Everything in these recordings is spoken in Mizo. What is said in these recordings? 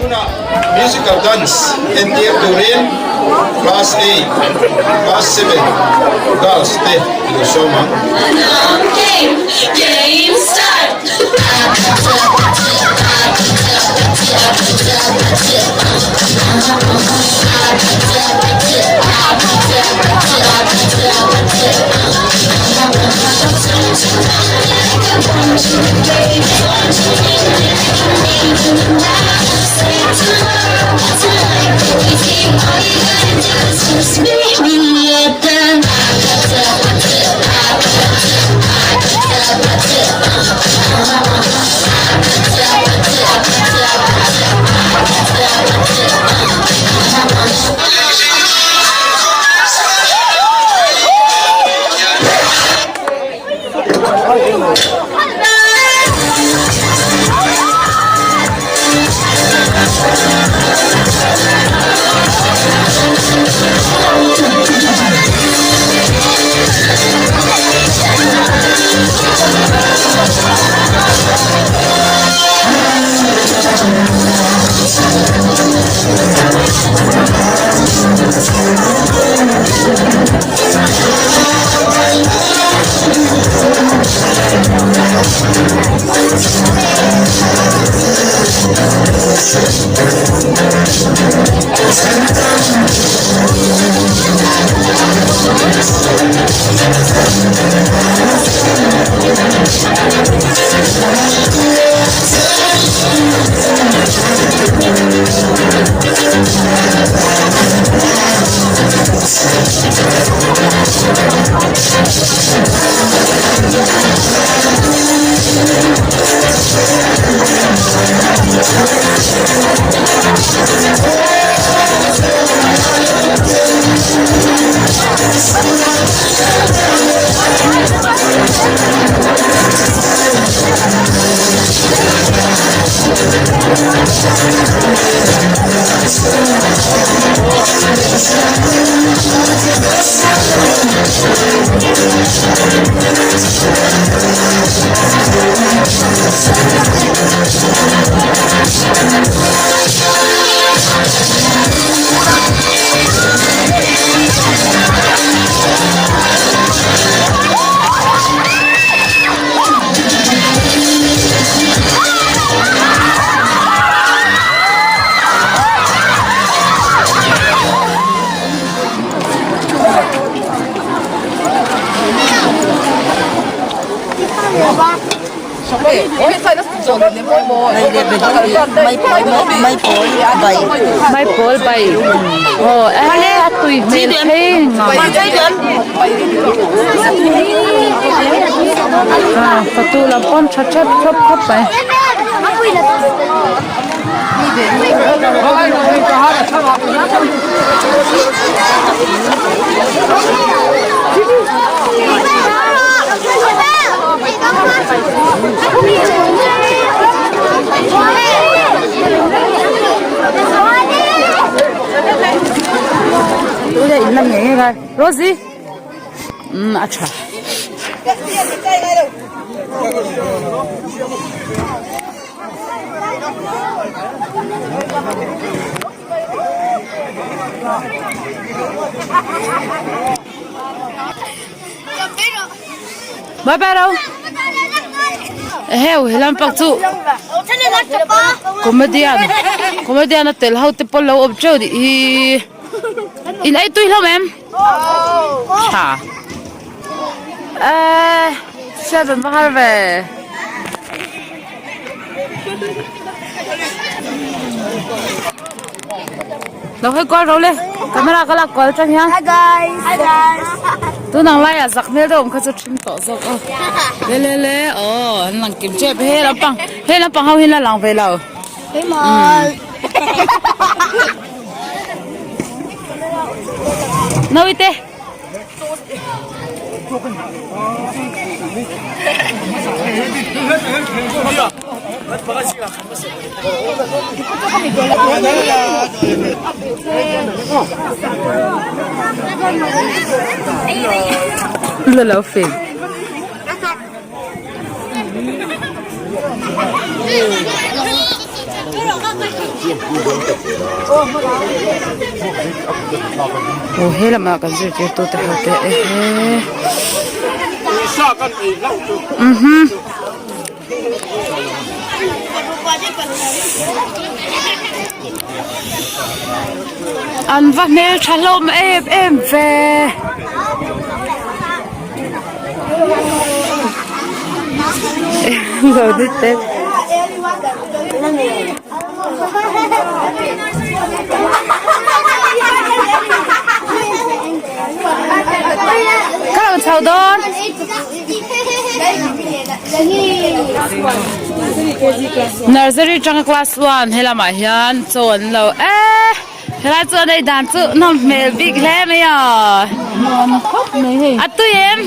Tunah musical dance entir turin class eight, class seven girls te i lo sawm ang. Maipawl bai aw a tui hmel phei ngang fatu lam pawh an tha tep tawp khawp mai. Rosie umm a tha. Bye bye đâu heo helam pak chu comedian comedian a tel ho te pawh lo awm teuh nih hi in ei tui hlawm em tha eee seven va har ve. Lo hawi kual ro le camera ka lak kual tang hian. Hi guys. Hi guys. Tun ang laiah zak hmel deuh awm kha chu thim tawh zawk aw. Le le le aw an lang kim tep he lampang he lampang ho hi an la lang ve lo. Hey mal. Nawi te. La lo fim. Aw he lamah kan zirtirtu te ho te ehe umm An va hmeltha hlawm em em ve. Ka lo chho dawn. Nursery tanga class 1 helamah hian chaw an lo eh helai chu an ei dan chu nawm hmel bik hle mai a a tui em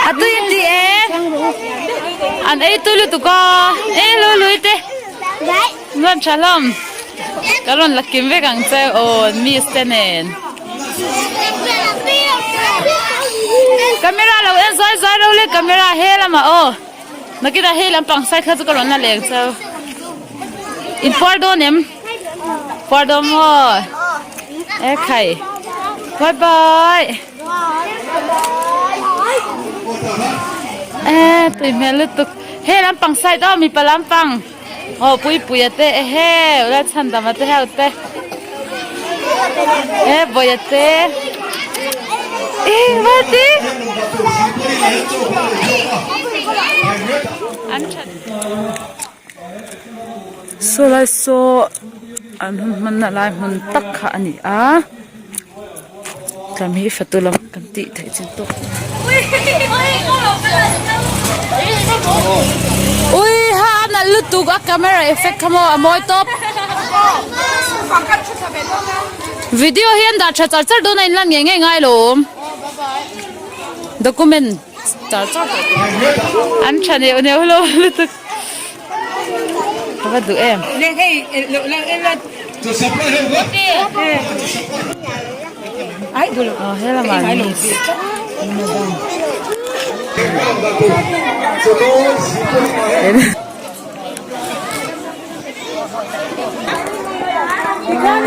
a tui em tih e an ei tui lutuk a e lui lui te rawn tha hlawm ka rawn la kim vek ang che aw miss te nen. Camera lo en zuai zuai ro le camera he lamah aw nakinah hei lampang side kha chu ka rawn la leng cheu in puar dawn em puar dawn maw e khai bye bye e tui hmel lutuk hei lampang side aw mipa lampang. Aw Puipuia te ehe Lalchhandama te ho te e Bawia te eng va ti an that saw lai saw an hun hmanna lai hmun tak kha a ni a tlem hi fatu lam kan tih theih chin tawk ui ha a nalh lutuk a camera effect kha maw a mawi tawp video hi an dah tha char char dawn a inlan ngei ngei ngai lo awm document char char an tha neuh neuh hlawm lutuk ka va duh em. Aw he lamah miss madam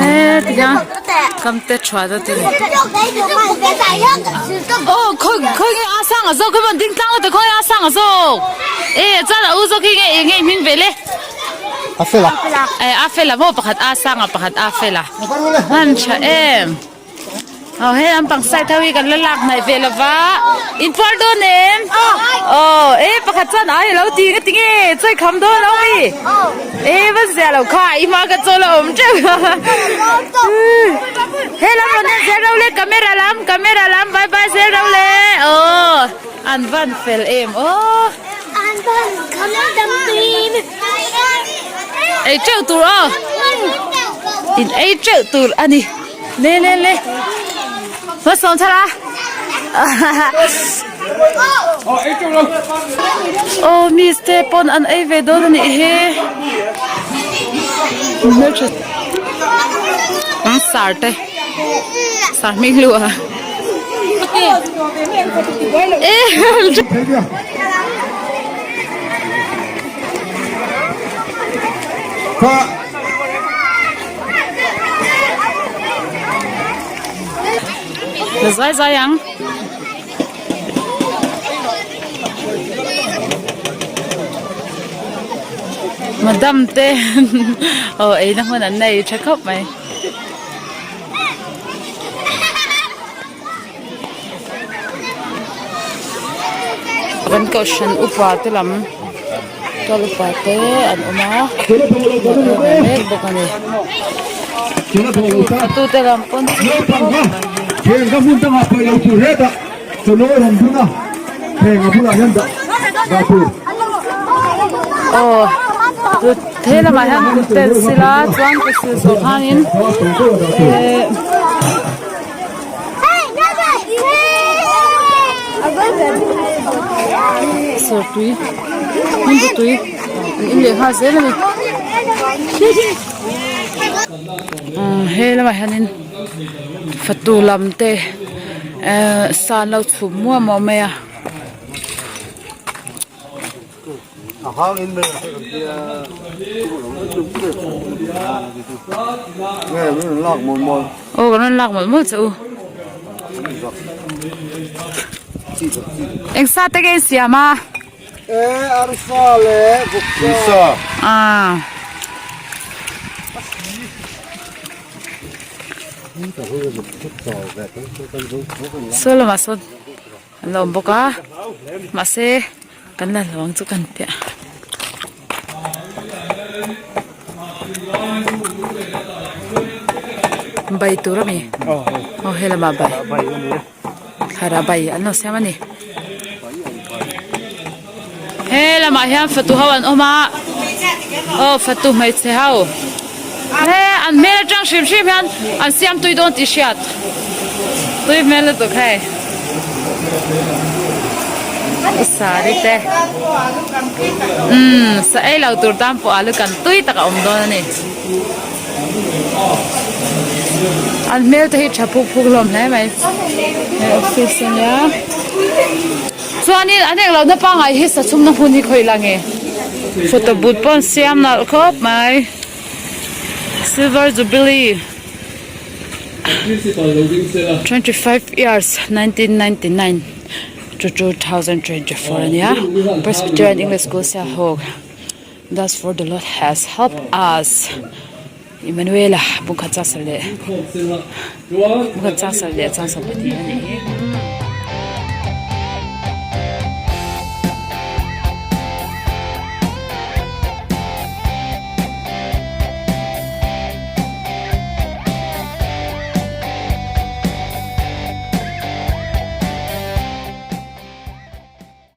e tikhian kam te thuat a ti aw khawi khawi nge a sang a zawk khawi ding tlang a ti khawi a sang a zawk e chuan a u zawk hi nge eng nge hming ve le. A fel a. Eh a fel a maw pakhat a sang a pakhat a fel a. Hman tha em. Aw hei lampang side ho hi kan la lak hnaih ve lova. In puar dawn em? Aw e pakhat chuan ai alo ti nga tinge chawi kham dawn lo mi. E va zia lo kha i hma ka chawl a awm teuh. He lam rawn en zel ro le camera lam camera lam bye bye zel ro le. Aw an van fel em aw. Ei teuh tur aw in ei teuh tur a ni le le le hmasawm thar a aw miss te pawn an ei ve dawn a nih hi hmeltha an sar te sar hming lu a e. La zai zai ang. Madam te aw eina hmun an nei tha khawp mai. Kan kohhran upa te lam tual upa te an awm a mek bawk a ni fatu te lam pawn aw he lamah hian kut tel sila chuan kut sil zawh khanin ehh. Sertui hmundû tui an in leh nghal zel a ni umm he lamah hianin fatu lam te ehh sa an lo chhum muah muah mai a. Aw kan rawn lak mawlh mawlh che u. Eng sa te nge in siam a? Ah. Saw lamah sawn an la awm bawk a mahse kan la hlau ang chu kan piah. Bai tur a mi aw he lamah bai thlarah bai an lo siam a ni he lamah hian fatu ho an awm a aw fatu hmeichhe ho he an hmel atang hrim hrim hian an siam tui dawn tih hriat tui hmel lutuk hei saree te umm sa ei lo tur tan pawh alu kan tui tak a awm dawn a ni an hmel te hi tha phuk phuk hlawm hle mai he office ania chuanin an englo na pangngai hi sa chhumna hmun hi khawi lang e photo booth pawh an siam nalh khawp mai silver jubilee 25 years 1999 to 2024 ania Presbyterian English School Sialhawk Thus for the Lord has helped us Emmanuela bungkhat chasar leh bungkhat chasar leh chasar pahnih a nih hi.